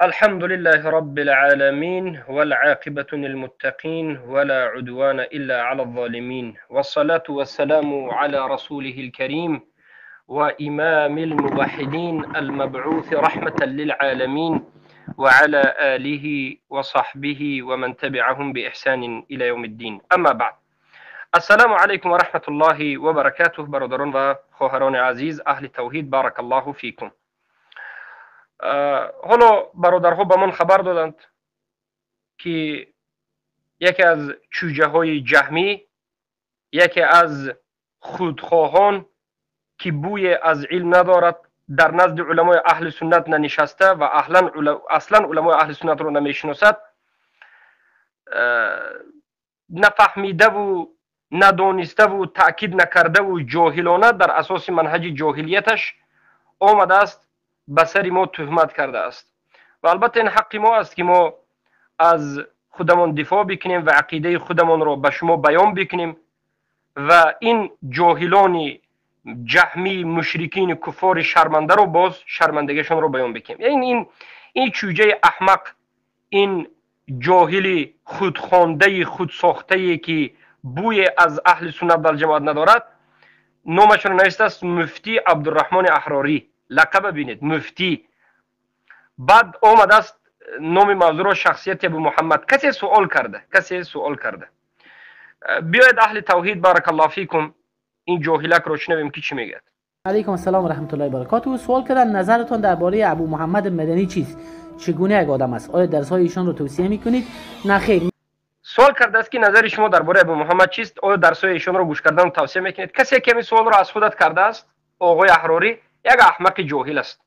الحمد لله رب العالمين، والعاقبة للمتقين، ولا عدوان إلا على الظالمين، والصلاة والسلام على رسوله الكريم وإمام الموحدين المبعوث رحمة للعالمين، وعلى آله وصحبه ومن تبعهم بإحسان إلى يوم الدين. أما بعد، السلام علیکم و رحمت الله و برکاته. برادران و خواهران عزیز اهل توحید، بارک الله فیکم. ҳоло бародарҳо ба ман хабар доданд, ки яке аз чӯҷаҳои ҷаҳмӣ, яке аз худхоҳон, ки бӯе аз илм надорад, дар назди уламои аҳли суннат нанишаста ва аслан уламои аҳли суннатро намешиносад, нафаҳмидаву надониставу таъкид накардаву ҷоҳилона дар асоси манҳаҷи ҷоҳилияташ омадааст, ба сари мо туҳмат кардааст. Ва албатта ин ҳаққи мо аст, ки мо аз худамон дифоъ бикунем ва ақидаи худамонро ба шумо баён бикунем ва ин ҷоҳилони ҷаҳмӣ, мушрикини куффори шармандаро боз шармандагиашонро баён бикунем. Ин чӯҷаи аҳмақ, ин ҷоҳили худхондаи худсохтае, ки бӯе аз аҳли суннат валҷамоат надорад, номашро навиштааст муфтӣ Абдурраҳмони Аҳрорӣ. Лақаба бинед, муфтӣ. Баъд омадааст, номи мавзӯъро шахсияти Абу Муҳаммад. Касе суол карда, касе суол карда. Биёед, аҳли тавҳид, баракаллоҳу фикум, ин ҷоҳилакро шунавем, ки чӣ мегӯяд. علیکم السلام و رحمت الله و برکاته. سوال کردن نظرتان درباره ابو محمد مدنی چیست؟ چگونه یک آدم است؟ آیا درس های ایشان رو توصیه میکنید؟ نه خیر. سوال کرده است که نظر شما درباره ابو محمد چیست؟ آیا درس های ایشان رو گوش کردن توصیه میکنید؟ کسی که این سوال رو از خودت کرده است، آقای احراری یک احمق جاهل است.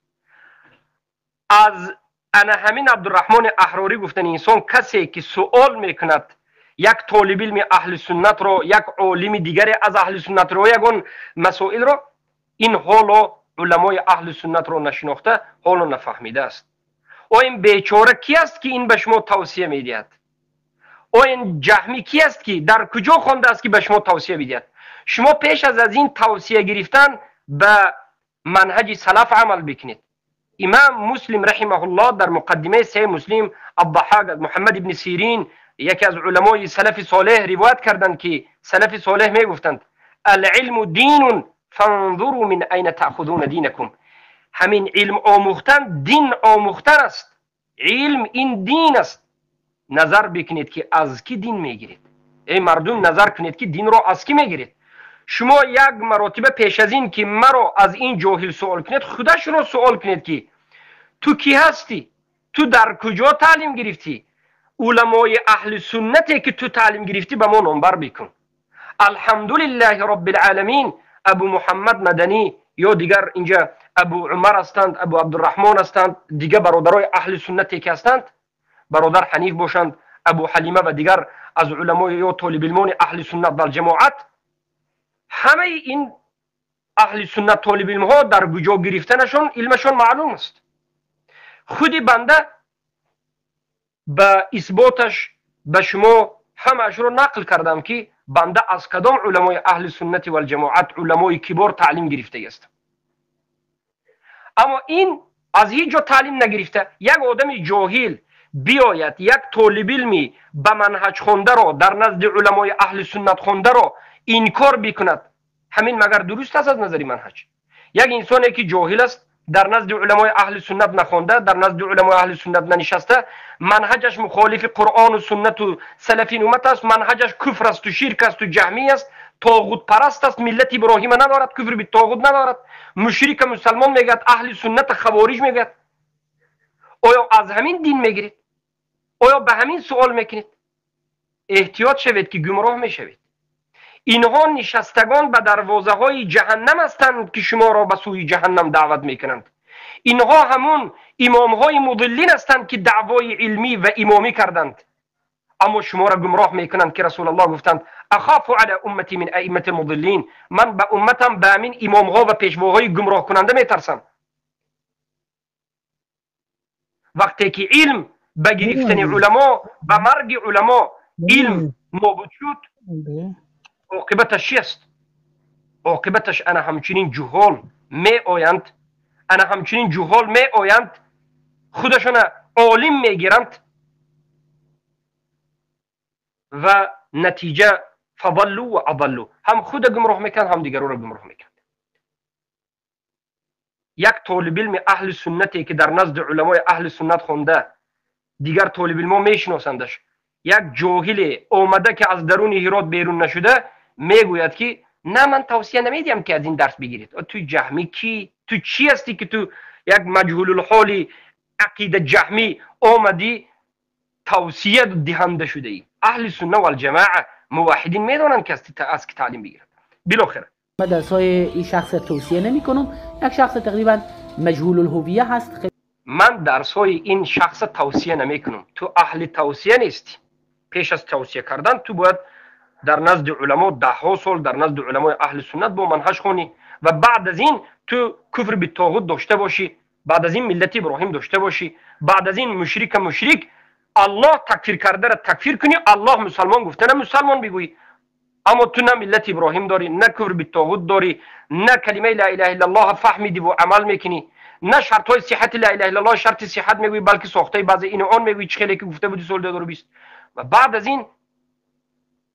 از انا همین عبدالرحمن احراری گفتن انسان، کسی که سوال میکند یک طالب علم اهل سنت رو، یک عالم دیگر از اهل سنت رو، یگان مسائل رو، این حالا علمای اهل سنت رو نشناخته، حالا نفهمیده است. او این بیچاره کی است که این به شما توصیه میدهد؟ او این جهمی کی است که در کجا خوانده است که به شما توصیه میدهد؟ شما پیش از این توصیه گرفتن به منهج سلف عمل بکنید. امام مسلم رحمه الله در مقدمه صحیح مسلم، الضحاک، محمد ابن سیرین، یکی از علمای سلف صالح، روایت کردند که سلف صالح میگفتند: العلم دین فانظروا من این تأخذون دینکم. همین علم آموختن دین آموختن است. علم این دین است. نظر بکنید که از کی دین میگیرید. ای مردم، نظر کنید که دین را از کی میگیرید. شما یک مراتبه پیش از این که مرا از این جاهل سوال کنید، خودش را سوال کنید که تو کی هستی؟ تو در کجا تعلیم گرفتی؟ علمای اهل سنتی که تو تعلیم گرفتی به ما نامبر بکن. الحمدلله رب العالمین، ابو محمد مدنی یا دیگر اینجا ابو عمر هستند، ابو عبدالرحمن هستند، دیگه برادرای اهل سنتی که هستند، برادر حنیف باشند، ابو حلیمه و دیگر از علمای یا طالب علمان اهل سنت و الجماعت، همه این اهل سنت طالب علم ها در کجا گرفتنشون علمشون معلوم است. خودی بنده به اثباتش به شما همه‌اش رو نقل کردم که بنده از کدام علمای اهل سنت و الجماعت، علمای کبار تعلیم گرفته است. اما این از هیچ جا تعلیم نگرفته. یک آدم جاهل بیاید یک طالب علمی به منهج خونده را، در نزد علمای اهل سنت خونده را انکار بکند، همین مگر درست است از نظر منهج؟ یک انسانی که جاهل است، در نزد علمای اهل سنت نخوانده، در نزد علمای اهل سنت ننشسته، منهجش مخالف قرآن و سنت و سلف امت است، منهجش کفر است و شرک است و جهمی است، طاغوت پرست است، ملت ابراهیم ندارد، کفر به طاغوت ندارد، مشرک مسلمان میگد، اهل سنت خوارج میگد. آیا از همین دین میگیرید؟ آیا به همین سوال میکنید؟ احتیاط شوید که گمراه میشوید. اینها نشستگان به دروازه های جهنم هستند که شما را به سوی جهنم دعوت میکنند. اینها همون امام های مضلین هستند که دعوای علمی و امامی کردند، اما شما را گمراه میکنند که رسول الله گفتند: اخاف علی امتی من ائمه المضلین. من به امتم به همین امام ها و پیشواهای گمراه کننده میترسم. وقتی که علم به گرفتن علما، به مرگ علما علم نابود شد، عاقبتش چیست؟ عاقبتش انا همچنین جهال می آیند، انا همچنین جهال می آیند خودشون عالم میگیرند و نتیجه فضلوا و اضلوا، هم خود گمراه میکنند هم دیگران را گمراه میکنند. یک طالب علم اهل سنتی که در نزد علمای اهل سنت خونده، دیگر طالب علم میشناسندش، یک جاهل آمده که از درون هرات بیرون نشده میگوید که نه من توصیه نمیدیم که از این درس بگیرید. تو جهمی کی؟ تو چی هستی که تو یک مجهول الحال عقیده جهمی آمدی توصیه دهنده شده ای؟ اهل سنت و الجماعه موحدین میدونن که از کی تعلیم بگیرند. بالاخره من درسای این شخص توصیه نمیکنم، یک شخص تقریبا مجهول الهویه هست. من درسای این شخص توصیه نمیکنم. تو اهل توصیه نیستی. پیش از توصیه کردن تو باید در نزد علما ده ها سال در نزد علمای اهل سنت با منهج خونی و بعد از این تو کفر به طاغوت داشته باشی، بعد از این ملت ابراهیم داشته باشی، بعد از این مشرک مشرک الله تکفیر کرده را تکفیر کنی، الله مسلمان گفته نه مسلمان بگویی. اما تو نه ملت ابراهیم داری، نه کفر به طاغوت داری، نه کلمه لا اله الا الله فهمیدی و عمل میکنی، نه شرط های صحت لا اله الا الله شرط صحت میگویی، بلکه ساخته بعضی این آن میگویی چه خیلی که گفته بودی سال 2020. و بعد از این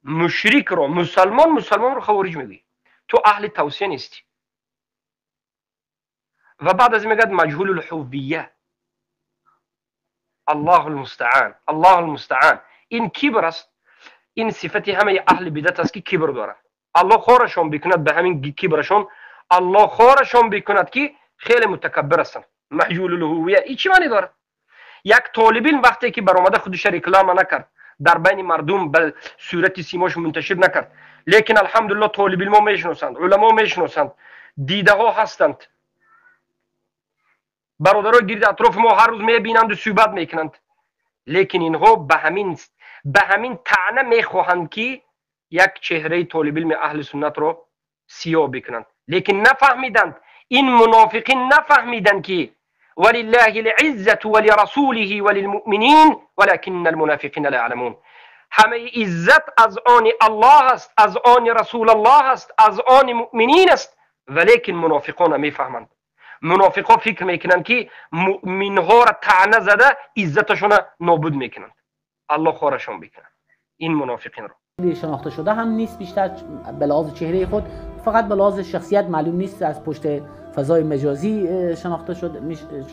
مشرک رو مسلمان، مسلمان رو خوارج میگویی. تو اهل توصیه نیستی. و بعد از این میگه مجهول الهویه. الله المستعان، الله المستعان. این کبر است، این صفت همه اهل بدعت است که کبر دارند. الله خارشان بکند به همین کبرشان، الله خارشان بکند که خیلی متکبر هستند. مجهول الهویه این چی معنی دارد؟ یک طالب علم وقتی که برآمده خودش رکلام نکرد، در بین مردم به صورت سیماش منتشر نکرد، لیکن الحمدلله طالب علم میشناسند، علما میشناسند، دیده ها هستند، برادرای گرد اطراف ما هر روز میبینند و صحبت میکنند، لیکن اینها به همین طعنه میخواهند که یک چهره طالب علم اهل سنت را سیاه بکنند. لیکن نفهمیدند، این منافقین نفهمیدند که ولله العزة ولرسوله وللمؤمنین ولكن المنافقین لا يعلمون. همه عزت از آن الله است، از آن رسول الله است، از آن مؤمنین است، ولیکن منافقان میفهمند. منافقان فکر میکنند که مؤمن ها را طعنه زده عزتشون نابود میکنند. الله خارشان بکنند این منافقین را. شناخته شده هم نیست، بیشتر به لحاظ چهره خود، فقط به لحاظ شخصیت معلوم نیست، از پشت فضای مجازی شناخته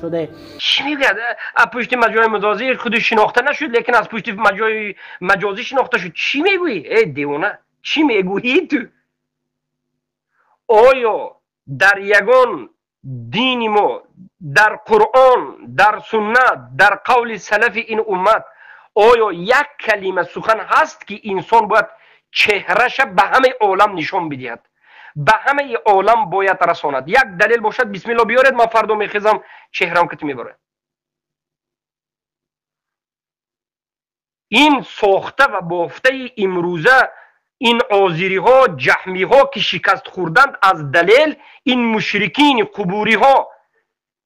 شده. چی میگه؟ از پشت مجازی مجازی خودش شناخته نشد، لیکن از پشت مجازی شناخته شد. چی میگویی ای دیوانه؟ چی میگویی تو؟ آیا در یگان دین ما، در قرآن، در سنت، در قول سلف این امت، آیا یک کلمه سخن هست که انسان باید چهرهش به همه عالم نشان بدهد، به همه عالم باید رساند؟ یک دلیل باشد بسم الله بیارید، من فردا میخیزم چهرم کت میبره. این ساخته و بافته امروزه این آذری ها، جهمی ها که شکست خوردند از دلیل، این مشرکین قبوری ها،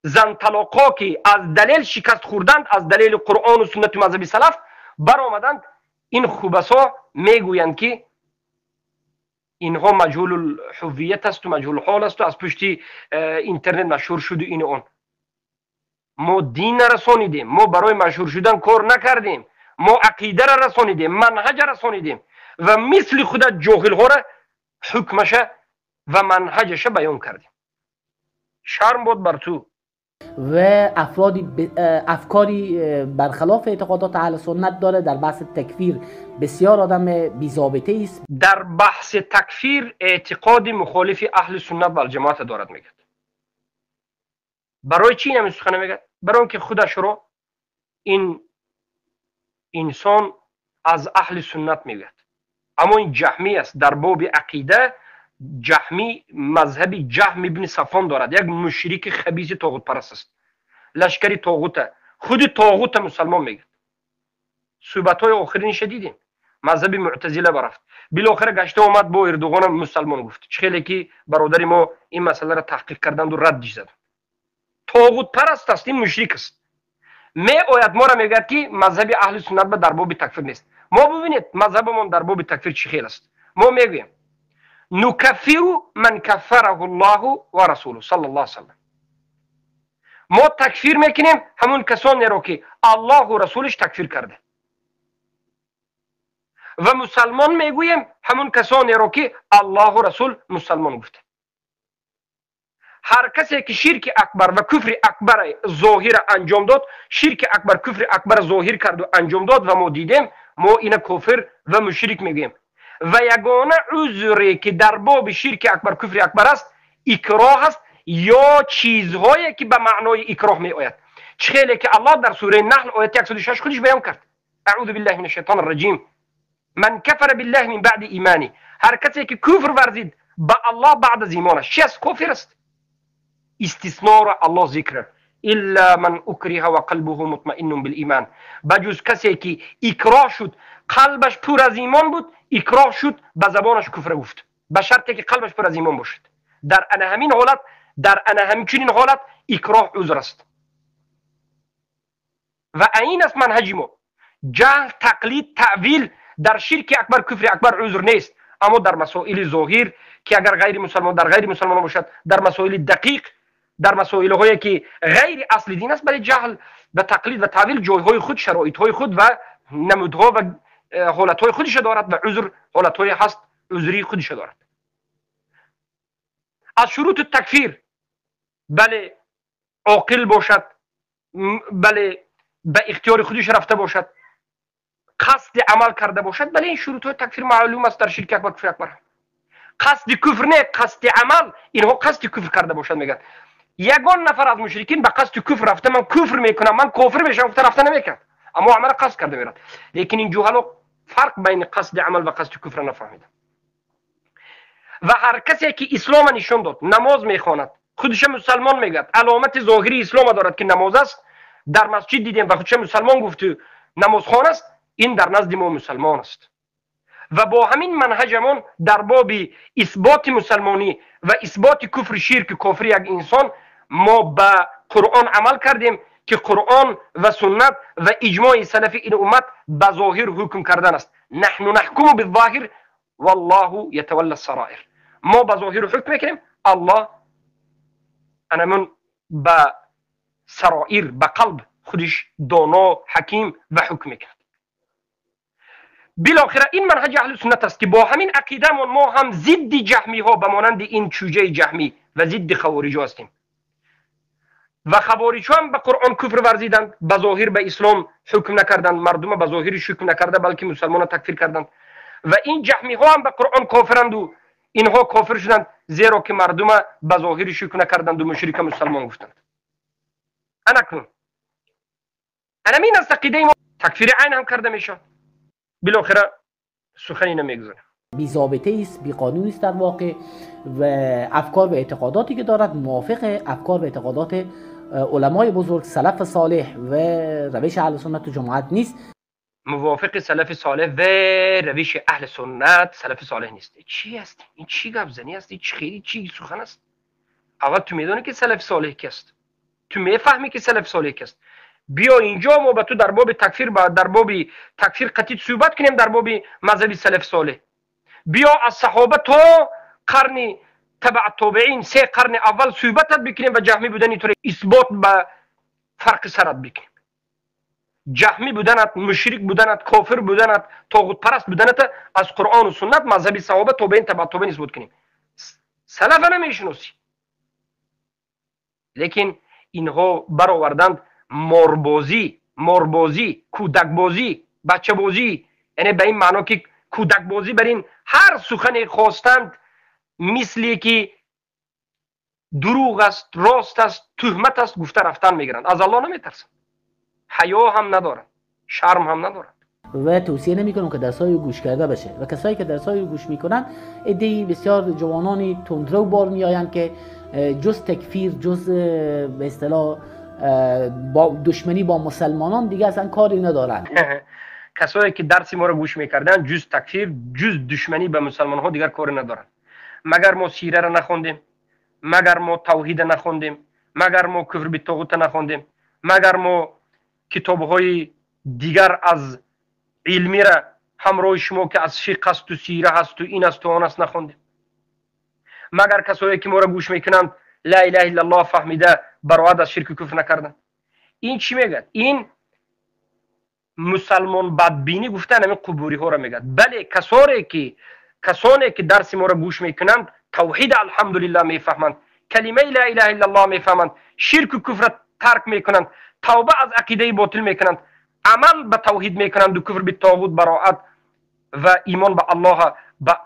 زن طلاق ها که از دلیل شکست خوردند، از دلیل قرآن و سنت و مذهب سلف برآمدند، این خبثا میگویند که اینها مجهول الهویت است و مجهول حال است و از پشت اینترنت مشهور شد و این آن. ما دین رسانیدیم، ما برای مشهور شدن کار نکردیم، ما عقیده را رسانیدیم، منهج را رسانیدیم و مثل خود جاهل ها را حکمش و منهجش بیان کردیم. شرم بود بر تو. و افرادی افکاری برخلاف اعتقادات اهل سنت داره. در بحث تکفیر بسیار آدم بی‌ضابطه است. در بحث تکفیر اعتقاد مخالف اهل سنت و الجماعت دارد. میگه برای چی این سخن میگه؟ برای اینکه خودش رو این انسان از اهل سنت میگه، اما این جهمی است. در باب عقیده جهمی، مذهب جهم ابن صفوان دارد، یک مشرک خبیث طاغوت پرست است، لشکری طاغوت، خود طاغوت مسلمان میگه. صحبت های آخرینش دیدیم، مذهب معتزله برفت، بالاخره گشته اومد با اردوغان مسلمان گفت. چه خیلی که برادر ما این مسئله را تحقیق کردند و ردش زدند. طاغوت پرست است، این مشرک است. می آید ما را میگه که مذهب اهل سنت به در باب تکفیر نیست. ما ببینید مذهبمون در باب تکفیر چی خیل است. ما میگوییم نکفر من کفره الله و رسوله صلی الله علیه وسلم. Мо такфир мекунем ҳамун касонеро ки Аллоҳу расулиш такфир карда ва мусалмон мегӯем ҳамун касонеро ки Аллоҳу расул мусалмон гуфта. Ҳар касе ки ширки акбар ва куфри акбар зоҳира анҷом дод, ширки акбар, куфри акбар зоҳир карду анҷом дод ва мо дидем, мо ина кофир ва мушрик мегӯем. Ва ягона узре ки дар боби ширки акбар, куфри акбар аст, икроҳ аст ё чизҳое ки ба маънои икроҳ меояд. Чӣ хеле ки Аллоҳ дар сураи Наҳл ояти 106 худиш баён кард: аъузу биллаҳи мин ашшайтони раҷим, ман кафара биллаҳи мин баъди имани. Ҳар касе ки куфр варзид ба Аллоҳ баъд аз имонаш, чи аст? Кофир аст. Истисноро Аллоҳ зикр: илла ман укриҳа ва қалбуҳу мутмаиннун билиман. Ба ҷуз касе ки икроҳ шуд, қалбаш пур аз имон буд, икроҳ шуд, ба забонаш куфра гуфт, ба шарте ки қалбаш пур аз имон бошад. Дар ана ҳамин ҳолат, дар ана ҳамчунин ҳолат икроҳ узр аст. Ва айн аст манҳаҷи мо. Ҷаҳл, тақлид, таъвил дар ширки акбар, куфри акбар узр нест, аммо дар масоили зоҳир ки агар ғайри мусалмон дар ғайри мусалмон бошад, дар масоили дақиқ, дар масоилҳое ки ғайри асли дин аст, бале, ҷаҳл ва тақлид ва таъвил ҷойҳои худ, шароитҳои худ ва намудҳо ва ҳолатҳои худиша дорад ва узр ҳолатҳое ҳаст, узрии худиша дорад. Аз шурути такфир, бале, оқил бошад, бале, ба ихтиёри худиш рафта бошад, қасди амал карда бошад. Бале, ин шурутҳои такфир маълум аст дар ширки акбар, куфри акбар. Қасди куфр не, қасди амал, инҳо қасди куфр карда бошад мегӯянд. Ягон нафар аз мушрикин ба қасди куфр рафта, ман куфр мекунам, ман кофир мешавам гуфта рафта намекунад, аммо амала қасд карда мерад. Лекин ин ҷуҳало фарқ байни қасди амал ва қасди куфра нафаҳмиданд. Ва ҳар касе ки ислома нишон дод, намоз мехонад, худша мусалмон мегӯяд, аломати зоҳирии ислома дорад ки намоз аст, дар масҷид дидем ва худша мусалмон гуфту намозхон аст, ин дар назди мо мусалмон аст. Ва бо ҳамин манҳаҷамон дар боби исботи мусалмонӣ ва исботи куфри, ширки, кофри як инсон мо ба Қуръон амал кардем ки Қуръон ва суннат ва иҷмои салафи ин уммат ба зоҳир ҳукм кардан аст. Наҳну наҳкуму бизоҳир валлоҳу ятавалла сароир. Мо ба зоҳир ҳукм мекунем, Аллоҳ анамун ба сароир, ба қалб худиш доно, ҳаким ва ҳукм мекунад. Билохира ин манҳаҷи аҳли суннат аст ки бо ҳамин ақидамон мо ҳам зидди ҷаҳмиҳо ба монанди ин чӯҷаи ҷаҳмӣ ва зидди хавориҷо ҳастем. Ва хавориҷҳо ҳам ба Қуръон куфр варзиданд, ба зоҳир ба ислом ҳукм накарданд, мардума ба зоҳири ҳукм накарда, балки мусалмона такфир карданд. Ва ин ҷаҳмиҳо ҳам ба Қуръон кофиранду инҳо кофир шуданд, зеро ки мардума ба зоҳири ҳукм накарданду мушрика мусалмон гуфтанд. Анакнун анамин аст ақидаи мо. Такфири айн ҳам карда мешавад. Билохира сухани намегузорем. بی‌ضابطه است، بی‌قانونی است در واقع و افکار و اعتقاداتی که دارد موافق افکار و اعتقادات علمای بزرگ، سلف صالح و روش اهل سنت و جماعت نیست. موافق سلف صالح و روش اهل سنت، سلف صالح نیست. چی است؟ این چی گپ زنی است؟ این چی خیلی چی سخن است؟ اول تو میدونی که سلف صالح کیست؟ تو میفهمی که سلف صالح کیست؟ بیا اینجا ما با تو در باب تکفیر، در باب تکفیر قطعی صحبت کنیم، در باب مذهب سلف صالح. بیا از صحابه تا قرن تبع تابعین، سه قرن اول صحبتت بکنیم و جهمی بودنی تو اثبات به فرق سرت بکنیم. جهمی بودنت، مشرک بودنت، کافر بودنت، طاغوت پرست بودنت از قرآن و سنت، مذهب صحابه، تابعین، تبع تابعین اثبات کنیم. سلف نمیشناسی. لیکن اینها برآوردند ماربازی، ماربازی، کودکبازی، بچه‌بازی، یعنی به این معنا که کودکبازی بر این هر سخنی خواستند مثلی که دروغ است، راست است، تهمت است گفته رفتن میگیرند. از الله نمیترسند، حیا هم ندارند، شرم هم ندارند. و توصیه نمیکنم که درسای گوش کرده بشه و کسایی که درسای گوش میکنن عده‌ای بسیار جوانانی تندرو بار میآیند که جز تکفیر، جز به اصطلاح با دشمنی با مسلمانان دیگه اصلا کاری ندارن. کسایی که درسی ما رو گوش میکردن جز تکفیر، جز دشمنی به مسلمان ها دیگر کاری ندارن. مگر ما سیره را نخوندیم؟ مگر ما توحید نخوندیم؟ مگر ما کفر به طاغوت نخوندیم؟ مگر ما کتاب های دیگر از علمی را همراه شما که از فقه است و سیره هست و این است و آن است نخوندیم؟ مگر کسایی که ما را گوش میکنند لا اله الا الله فهمیده برائت از شرک و کفر نکردن. این چی میگه؟ این مسلمان بدبینی گفتن همین قبوری ها را میگه. بله کسانی که درس ما را گوش میکنند توحید الحمدلله میفهمند، کلمه لا اله الا الله میفهمند، شرک و کفر ترک میکنند، توبه از عقیده باطل میکنند، عمل به توحید میکنند و کفر به طاغوت براعت و ایمان به الله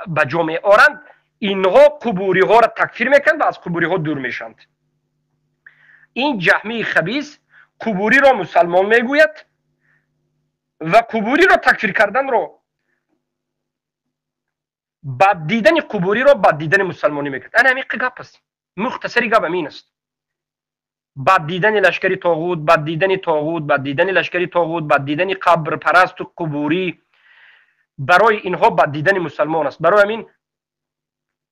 به جا می آرند. اینها قبوری ها را تکفیر میکنند و از قبوری ها دور میشند. این جهمی خبیث قبوری را مسلمان میگوید و قبوری را تکفیر کردن را، بد دیدن قبوری را بد دیدن مسلمانی میکرد. انا همین گپ است، مختصری گپ همین است. بد دیدن لشکری طاغوت، بد دیدن طاغوت، بد دیدن لشکری طاغوت، بد دیدن قبر پرست و قبوری، برای اینها بد دیدن مسلمان است. برای همین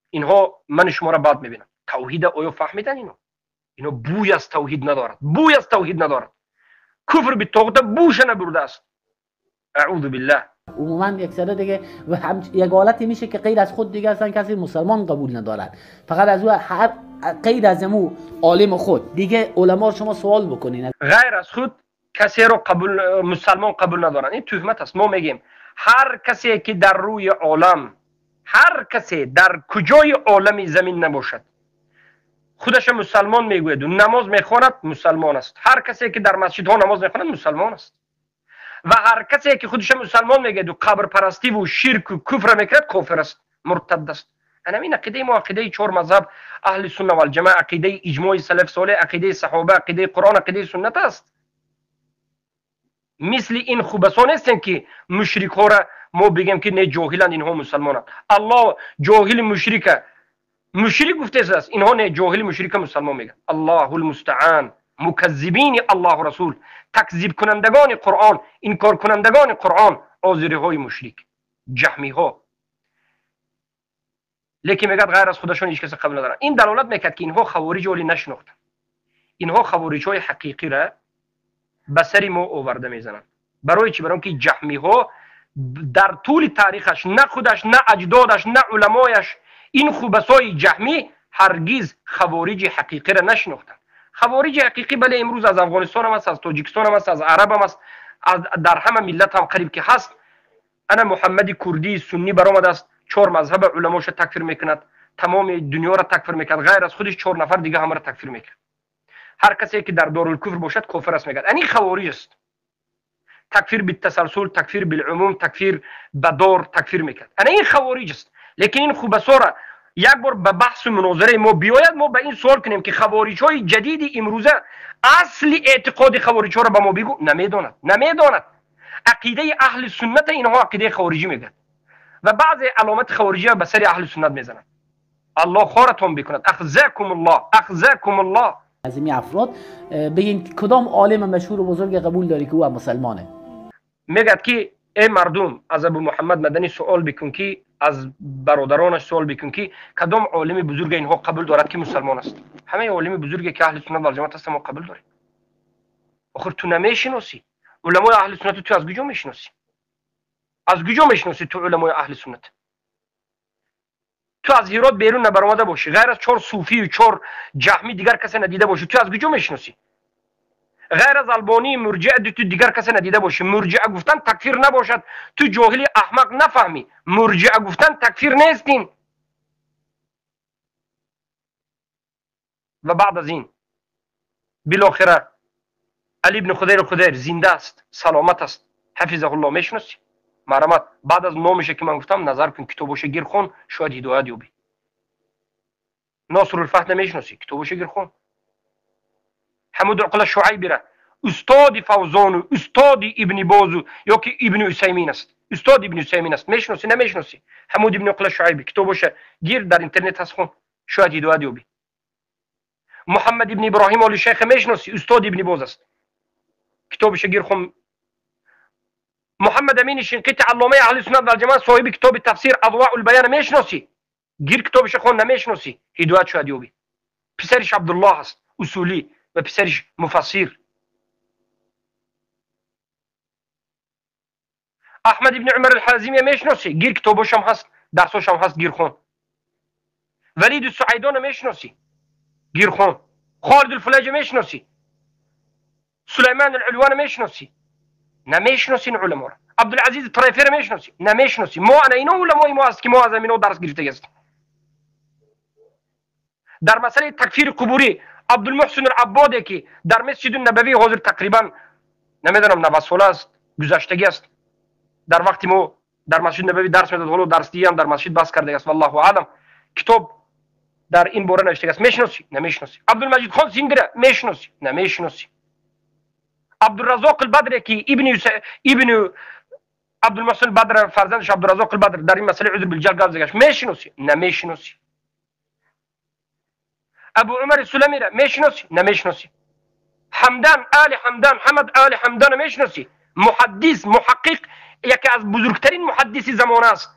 اینها من شما را بد میبینم. توحید آیا فهمیدن؟ اینا بوی از توحید ندارد، بوی از توحید ندارد. کفر به طاغوت بوش نبرده است. اعوذ بالله. عموما یک سره دیگه و هم یک حالتی میشه که غیر از خود دیگه اصلا کسی مسلمان قبول ندارد، فقط از او هر غیر از مو عالم خود دیگه علما شما سوال بکنین، غیر از خود کسی رو قبول، مسلمان قبول ندارن. این تهمت است. ما میگیم هر کسی که در روی عالم، هر کسی در کجای عالم زمین نباشد خودش مسلمان میگوید و نماز میخواند مسلمان است. هر کسی که در مسجدها نماز میخواند مسلمان است. و هر کسی که خودش مسلمان میگه و قبر پرستی و شرک و کفر میکرد کافر است، مرتد است. انا این عقیده ما، عقیده چهار مذهب اهل سنت و الجماعه، عقیده اجماع سلف صالح، عقیده صحابه، عقیده قرآن، عقیده سنت است. مثل این خوبسان هستند که مشرک ها را ما بگیم که نه جاهلند اینها مسلمانند. الله جاهل مشرک، مشرک گفته است، اینها نه جاهل مشرک مسلمان میگن. الله المستعان. مکذبین الله و رسول، تکذیب کنندگان قرآن، انکار کنندگان قرآن، آذری های مشرک، جهمی ها. لیکن میگد غیر از خودشون هیچ کس قبول ندارن. این دلالت میکرد که اینها خوارج ولی نشناختن. اینها خوارج های حقیقی را به سر ما آورده میزنند. برای چی؟ برای اینکه جهمی ها در طول تاریخش نه خودش، نه اجدادش، نه علمایش، این خوبسای جهمی هرگز خوارج حقیقی را نشناختن. خوارج حقیقی بله امروز از افغانستان هم است، از تاجیکستان هم است، از عرب هم است، از در همه ملت هم قریب که هست. انا محمد کردی سنی برآمده است، چهار مذهب علماش تکفیر میکند، تمام دنیا را تکفیر میکند، غیر از خودش چهار نفر دیگه هم را تکفیر میکند. هر کسی که در دارالکفر باشد کافر است میگه. این خوارج است. تکفیر بالتسلسل، تکفیر بالعموم، تکفیر بدار تکفیر میکند. این خوارج است. لیکن این خوبسا یک بار به بحث و مناظره ما بیاید، ما به این سوال کنیم که خوارج های جدید امروزه اصل اعتقاد خوارج ها را به ما بگو. نمیداند، نمیداند. عقیده اهل سنت اینها عقیده خوارجی میگن و بعض علامت خوارجی به سر اهل سنت میزنند. الله خارتون بکند. اخزاکم الله، اخزاکم الله. از این افراد بگین کدام عالم مشهور و بزرگ قبول داری که او مسلمانه؟ میگد که ای مردم، از ابو محمد مدنی سوال بکن که از برادرانش سوال بکن که کدام عالم بزرگ اینها قبول دارد که مسلمان است. همه عالم بزرگی که اهل سنت و جماعت هست ما قبول داریم. آخر تو نمیشناسی علمای اهل سنت، تو از کجا میشناسی؟ از کجا میشناسی تو علمای اهل سنت؟ تو از هرات بیرون نبرآمده باشی، غیر از چهار صوفی و چهار جهمی دیگر کسی ندیده باشی، تو از کجا میشناسی؟ غیر از البانی مرجع تو دیگر کسی ندیده باشی. مرجع گفتن تکفیر نباشد، تو جاهلی احمق نفهمی. مرجع گفتن تکفیر نیستین. و بعد از این بالاخره علی بن خدیر خدیر زنده است، سلامت است، حفظه الله، میشناسی؟ مرحمت. بعد از نامش که من گفتم نظر کن، کتابش گیر خون، شاید هدایت یابی. ناصر الفتح نمیشناسی، کتابش گیر خون. حمود عقل شعیبی را استاد فوزان و استاد ابن باز یا که ابن عثیمین است، استاد ابن عثیمین است، میشناسی نمیشناسی؟ حمود ابن عقل شعیبی کتابش گیر در اینترنت هست، خون، شاید هدایت یابی. محمد ابن ابراهیم آل شیخ میشناسی؟ استاد ابن باز است، کتابش گیر خون. محمد امین شنقیطی علامه اهل سنت و الجماعه صاحب کتاب تفسیر اضواء البیان میشناسی؟ گیر کتابش خون، نمیشناسی، هدایت شاید یابی. پسرش عبدالله است، اصولی، و پسرش مفسر. احمد ابن عمر الحازمی میشناسی؟ گیر کتابش هم هست، درسش هم هست، گیر خون. ولید السعیدان میشناسی؟ Гирхон. Холид Алфулайҷ мешиноси? Сулайман Алулван мешиноси? Намешиноси ин уламоро. Абдулазиз Трайфер мешиноси? Намешиноси. Мо ана ино уламои мо аст, ки мо аз амино дарс гирифта ҳастем. Дар масъалаи такфири қубурӣ Абдулмуҳсин Алаббоде, ки дар Масҷиди Набавӣ ҳозир тақрибан намедонам 90 сола аст, гузаштагӣ аст. Дар вақти мо дар Масҷиди Набавӣ дарс медод, ҳоло дарсдиҳӣ ҳам дар масҷид бас карда аст, валлоҳу аълам. Китоб дар ин бора навишта аст. Мешиноси? Намешиноси. Абдулмаҷид хон Синдира мешиноси? Намешиноси. Абдурразоқ Албадре, ки ибни Абдулмуҳсин Бадр, фарзандаш Абдурразоқ Албадр, дар ин масъала узр билҷаҳл гап задагаш, мешиноси? Намешиноси. Абу Умар Суламира мешиноси? Намешиноси. Ҳамдан Али Ҳамдан, Ҳамад Али Ҳамдан мешиноси? Муҳаддис, муҳаққиқ, яке аз бузургтарин муҳаддиси замона аст.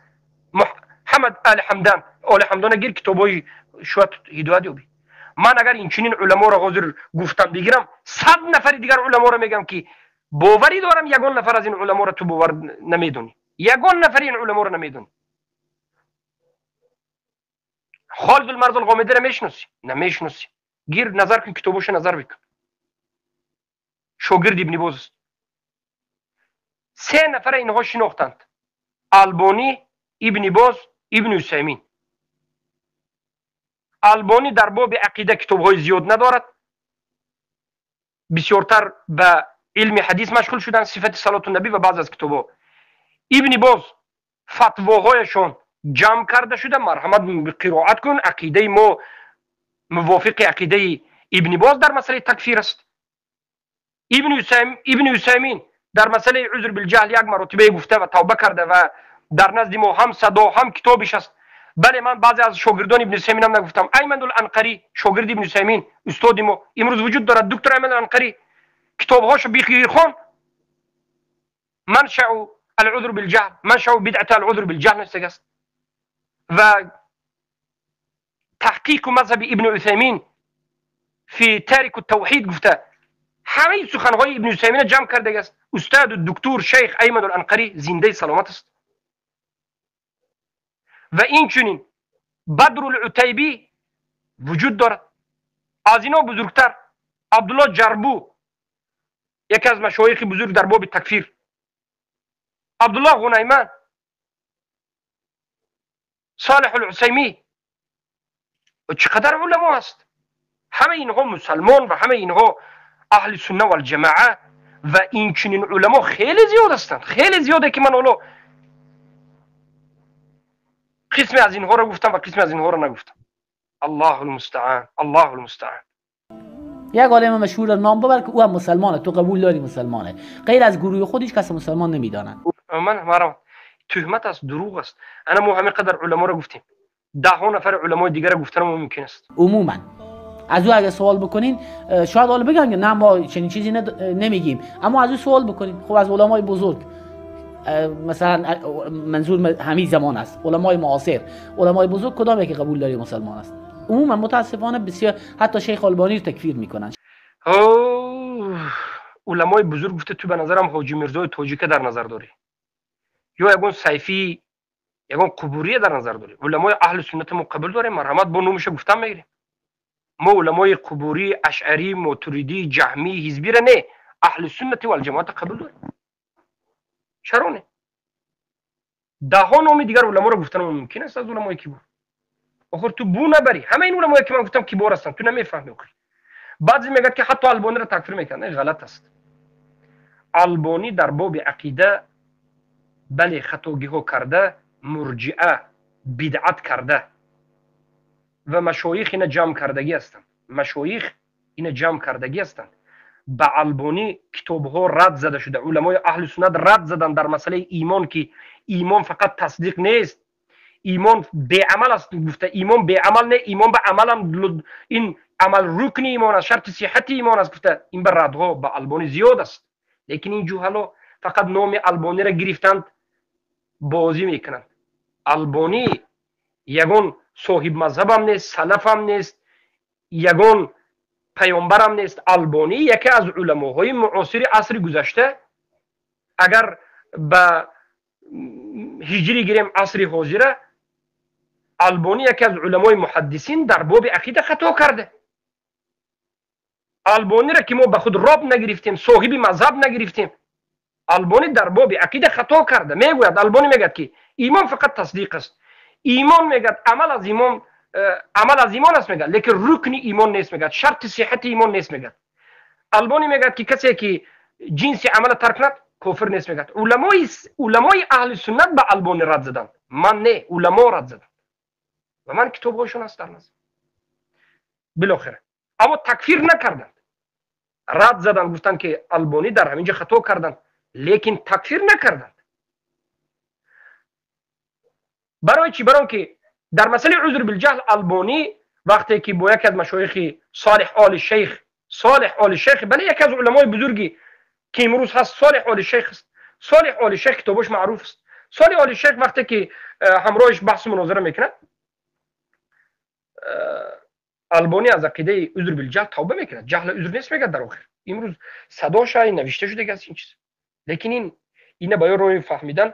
Ҳамад Али Ҳамдан. Оли Ҳамдона гир, китобҳои шояд ҳидоят ёбӣ. Ман агар инчунин уламоро ҳозир гуфтам бигирам, 100 нафари дигар уламоро мегам, ки боварӣ дорам, ягон нафар аз ин уламоро ту бовар намедонӣ. Ягон нафари ин уламоро намедонӣ. Холид Алмарз Алғомидиро мешиноси? Намешиноси. Гир, назар кун, китобошо назар бикун. Шогирди Ибни Боз аст. Се нафара инҳо шинохтанд: Албонӣ, Ибни Боз, Ибни Усаймин. Албонӣ дар боби ақида китобҳои зиёд надорад, бисёртар ба илми ҳадис машғул шуданд, сифати салоту набӣ ва баъзе аз китобҳо. Ибни Боз фатвоҳояшон ҷамъ карда шуда, марҳамат, қироат кун. Ақидаи мо мувофиқи ақидаи Ибни Боз дар масъалаи такфир аст. Ибни Усаймин дар масъалаи узр билҷаҳл як маротибае гуфта ва тавба карда ва дар назди мо ҳам садо, ҳам китобиш аст. Бале, ман баъзе аз шогирдони Ибни Усайминам нагуфтам. Айман Анқарӣ, шогирди Ибни Усаймин, устоди мо имрӯз вуҷуд дорад, доктор Айман Анқарӣ, китобҳошо бихон. Маншау алузр билҷаҳл, маншау бидъат алузр билҷаҳл навиштаг аст ва таҳқиқу мазҳаби Ибни Усаймин фи тарику тавҳид гуфта, ҳамаи суханҳои Ибни Усаймина ҷамъ кардаг аст. Устаду доктор шайх Айман Анқарӣ зиндаи саломат аст. Ва инчунин Бадрулутайбӣ вуҷуд дорад. Аз ино бузургтар Абдулло Ҷарбу, яке аз машоихи бузург дар боби такфир, Абдулло Ғунайман, Солиҳ Алусаймӣ. Чӣ қадар уламо аст! Ҳамаи инҳо мусалмон ва ҳамаи инҳо аҳли сунна валҷамоа. Ва инчунин уламо хеле зиёд ҳастанд, хеле зиёде, ки ман ҳоло қисме аз инҳоро гуфтам ва қисме аз инҳоро нагуфтам. Аллоҳу алмустаан, Аллоҳу алмустаан. یک عالم مشهور نام ببر که او هم مسلمانه، تو قبول داری مسلمانه. غیر از گروه خود هیچ کس مسلمان نمیدانند. من مرا تهمت است، دروغ است. انا ما همه قدر علما را گفتیم، ده ها نفر علمای دیگر را گفتن ممکن است. عموما از او اگه سوال بکنین، شاید حالا بگن که نه، ما چنین چیزی نمیگیم، اما از او سوال بکنین، خب از علمای بزرگ مثلا، منظور همین زمان است، علمای معاصر، علمای بزرگ، کدام که قبول داری مسلمان است؟ عموما متاسفانه بسیار حتی شیخ البانی رو تکفیر میکنن. علمای بزرگ گفته، تو به نظرم حاجی میرزای تاجیکه در نظر داری یا یگون سیفی، یگون قبوریه در نظر داری. علمای اهل سنت ما قبول داریم، مرحمت، با نومش گفتم میگیریم. ما علمای قبوری، اشعری، ماتریدی، جهمی، حزبی را نه، اهل سنت و الجماعت قبول داریم. چرا نه؟ ده ها نام دیگر علما را گفتن ممکن است از علمای کبار. آخر تو بو نبری، همه این علمایی که من گفتم کبار هستند، تو نمیفهمی. آخر بعضی میگن که حتی البانی را تکفیر میکنن. غلط است. البانی در باب عقیده بله خطاگی ها کرده، مرجئه بدعت کرده و مشایخ اینا جمع کردگی هستند. مشایخ اینا جمع کردگی هستند. به البانی کتاب ها رد زده شده، علمای اهل سنت رد زدن در مسئله ایمان، که ایمان فقط تصدیق نیست، ایمان به عمل است. گفته ایمان به عمل نه، ایمان به عمل هم، این عمل رکن ایمان است، شرط صحت ایمان است. گفته این به ردها به البانی زیاد است. لیکن این جوهلا فقط نام البانی را گرفتند، بازی میکنند. البانی یگان صاحب مذهب هم نیست، سلف هم نیست، یگان پیامبر هم نیست. البانی یکی از علماهای معاصر عصر گذشته، اگر به هجری گیریم عصر حاضره، البانی یکی از علمای محدثین در باب عقیده خطا کرده. Албонӣ ра ки мо ба худ роб нагирифтем, соҳиби мазҳаб нагирифтем. Албонӣ дар боби ақида хато карда. Мегӯяд, Албонӣ мегӯяд, ки имон фақат тасдиқ аст. Имон, мегӯяд, амал аз имон, амал аз имон аст, мегӯяд, лекин рукни имон нест, мегӯяд, шарти сиҳати имон нест, мегӯяд. Албонӣ мегӯяд, ки касе ки ҷинси амала тарк кунад, кофир нест, мегӯяд. Уламои аҳли суннат ба Албонӣ рад заданд, ман не, уламо рад заданд ва ман китобҳошон аст дар назар. Билохира аммо такфир накарданд, рад заданд, гуфтанд, ки Албонӣ дар ҳамин ҷо хато карданд, лекин такфир накарданд. Барои чӣ? Барои он ки дар масъалаи узр билҷаҳл Албонӣ вақте ки бо яке аз машоихи Солеҳ Оли Шейх, Солеҳ Оли Шейх, бале, яке аз уламои бузурги ки имрӯз ҳаст, Солеҳ Оли Шейх аст. Солеҳ Оли Шейх китобаш маъруф аст. Солеҳ Оли Шейх вақте ки ҳамроҳиш баҳсу мунозира мекунад, Албонӣ аз ақидаи узр билҷаҳл тавба мекунад. Ҷаҳл узр нест, мегӯяд. Дар охир имрӯз садоша навишта шудага аст ин чиз, лекин ин ина ба роҳи фаҳмидан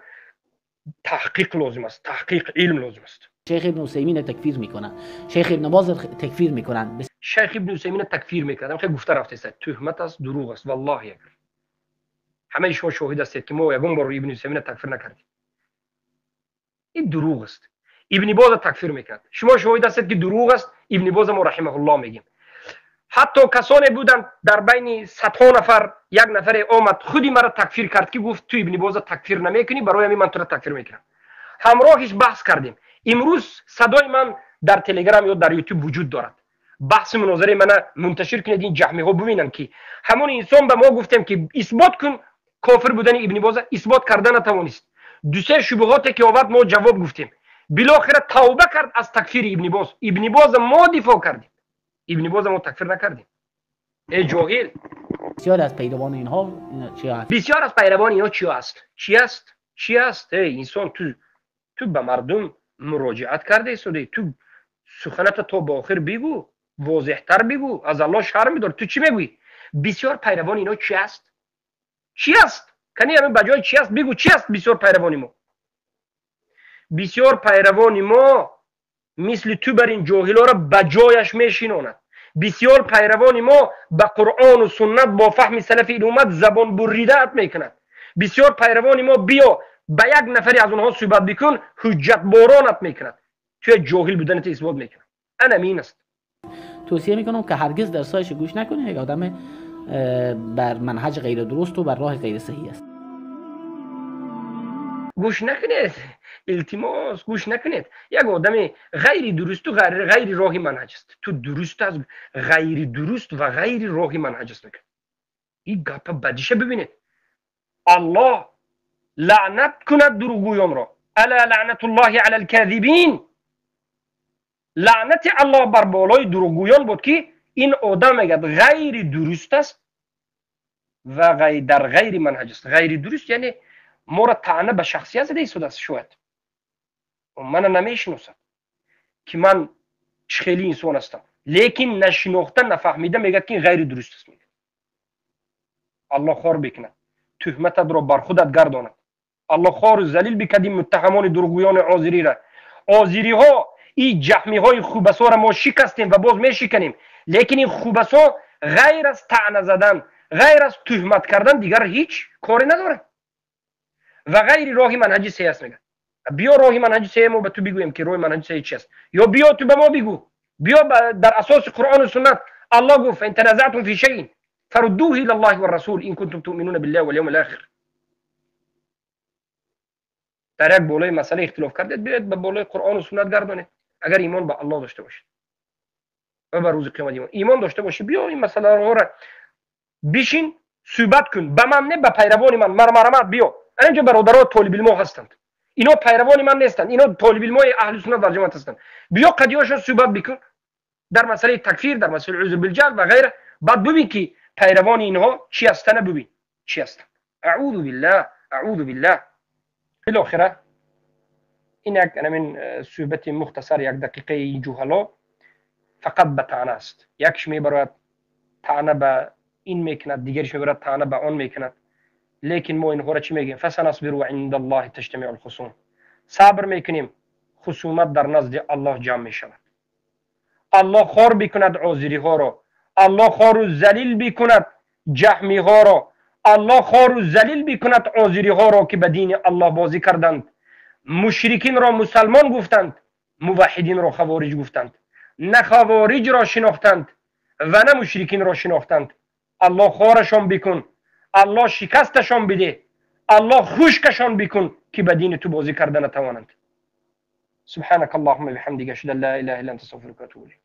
таҳқиқ лозим аст, таҳқиқ, илм лозим аст. شیخ ابن عثیمین تکفیر میکنن، شیخ ابن باز تکفیر میکنن. شیخ ابن عثیمین تکفیر میکنن، خیلی گفته رفته است، تهمت است، دروغ است. والله اگر همه شما شاهد هستید که ما یگان بار ابن عثیمین تکفیر نکردیم. این دروغ است. ابن باز تکفیر میکرد، شما شاهد هستید که دروغ است. ابن باز ما رحمه الله میگیم. حتی کسانی بودند در بین صدها نفر یک نفر آمد خودی مرا تکفیر کرد که گفت تو ابن باز تکفیر نمیکنی، برای همین من تو را تکفیر میکنم. همراهش بحث کردیم. امروز صدای من در تلگرام یا در یوتیوب وجود دارد. بحث مناظره من منتشر کنید، این جهمی ها ببینن که همون انسان به ما گفتیم که اثبات کن کافر بودن ابن باز، اثبات کردن نتوانست. دو سه شبهات که آورد ما جواب گفتیم. بالاخره توبه کرد از تکفیر ابن باز. ابن باز ما دفاع کردیم، ابن باز ما تکفیر نکردیم. ای جاهل. بسیار از پیروان اینها چی هست؟ بسیار از پیروان اینها چی است؟ چی است؟ چی است؟ ای انسان، تو به مردم مراجعت کرده ایستادی، تو سخنت تا به آخر بگو، واضحتر بگو، از الله شرم بدار. تو چی میگویی؟ بسیار پیروان اینا چی است؟ چی است؟ کنی همین بجای چی است بگو، چی است؟ بسیار پیروان ما، بسیار پیروان ما مثل تو بر این جاهلا را به جایش میشیناند. بسیار پیروان ما به قرآن و سنت با فهم سلف این امت زبان بریده میکند. بسیار پیروان ما بیا به یک نفری از اونها صحبت بکن، حجت بارانت میکند، توی جاهل بودنت اثبات میکند. انا مین است. توصیه میکنم که هرگز درسایش گوش نکنید. یک آدم بر منهج غیر درست و بر راه غیر صحیح است. گوش نکنید، التماس، گوش نکنید. یک آدم غیر درست و غیر راه منهج است. تو درست است، غیر درست و غیر راه منهج است. این گپ بدیشه ببینید. الله لعنت کند دروغگویان را. الا لعنت الله علی الكاذبین. لعنت الله بر بالای دروغگویان بود که این آدم میگه غیر درست است و غیر در غیر منهج است. غیر درست یعنی ما را طعنه به شخصیت زده ایستاده است. شاید من نمیشناسم که من خیلی انسان هستم، لیکن نشناخته نفهمیده میگه که غیر درست است. میگه الله خار بکند، تهمتت را بر خودت گرداند. الله خار و ذلیل بکند این متهمان دروغگویان آذری را. آذری ها، این جهمی های خوبسا را ما شکستیم و باز میشکنیم، لیکن این خوبسا غیر از طعنه زدن، غیر از تهمت کردن دیگر هیچ کاری نداره و غیر راه منهج سه است. میگه بیا راه منهج سه ما به تو بگوییم که راه منهج سه چی است، یا بیا تو به ما بگو، بیا در اساس قرآن و سنت. الله گفت ان تنازعتم فی شیء فردوه الى الله والرسول ان کنتم تؤمنون بالله واليوم الاخر. در یک بالای مسئله اختلاف کردید، بیاید به بالای قرآن و سنت گردانید. اگر ایمان به الله داشته باشید و به روز قیامت ایمان داشته باشی، بیا این مسئله را بشین صحبت کن. به من نه، به پیروان من، مرمرمت بیا. اینجا برادرها طالب علم هستند، اینا پیروان من نیستند، اینا طالب علم اهل سنت و جماعت هستند. بیا قضیه‌اشون صحبت بکن در مسئله تکفیر، در مسئله عذر بالجهل و غیره. بعد ببین که پیروان اینها چی هستند، ببین چی هستند. اعوذ بالله، اعوذ بالله. بالاخره این یک همین صحبت مختصر یک دقیقه این جهلا فقط به طعنه است. یکش میبرد طعنه به این میکند، دیگرش میبرد طعنه به آن میکند. لیکن ما اینها را چی میگیم؟ فسنصبر عند الله تجتمع الخصوم. صبر میکنیم، خصومت در نزد الله جمع میشود. الله خار بکند آذری ها را، Аллоҳ хору залил бикунад ҷаҳмиҳоро. Аллоҳ хору залил бикунад озириҳоро, ки ба дини Аллоҳ бозӣ карданд, мушрикинро мусалмон гуфтанд, муваҳҳидинро хавориҷ гуфтанд. На хавориҷро шинохтанд ва на мушрикинро шинохтанд. Аллоҳ хорашон бикун, Аллоҳ шикасташон биде, Аллоҳ хушкашон бикун, ки ба дини ту бозӣ карда натавонанд. سبحانك اللهم بحمدك، اشهد ان لا اله الا انت، استغفرك واتوب اليك.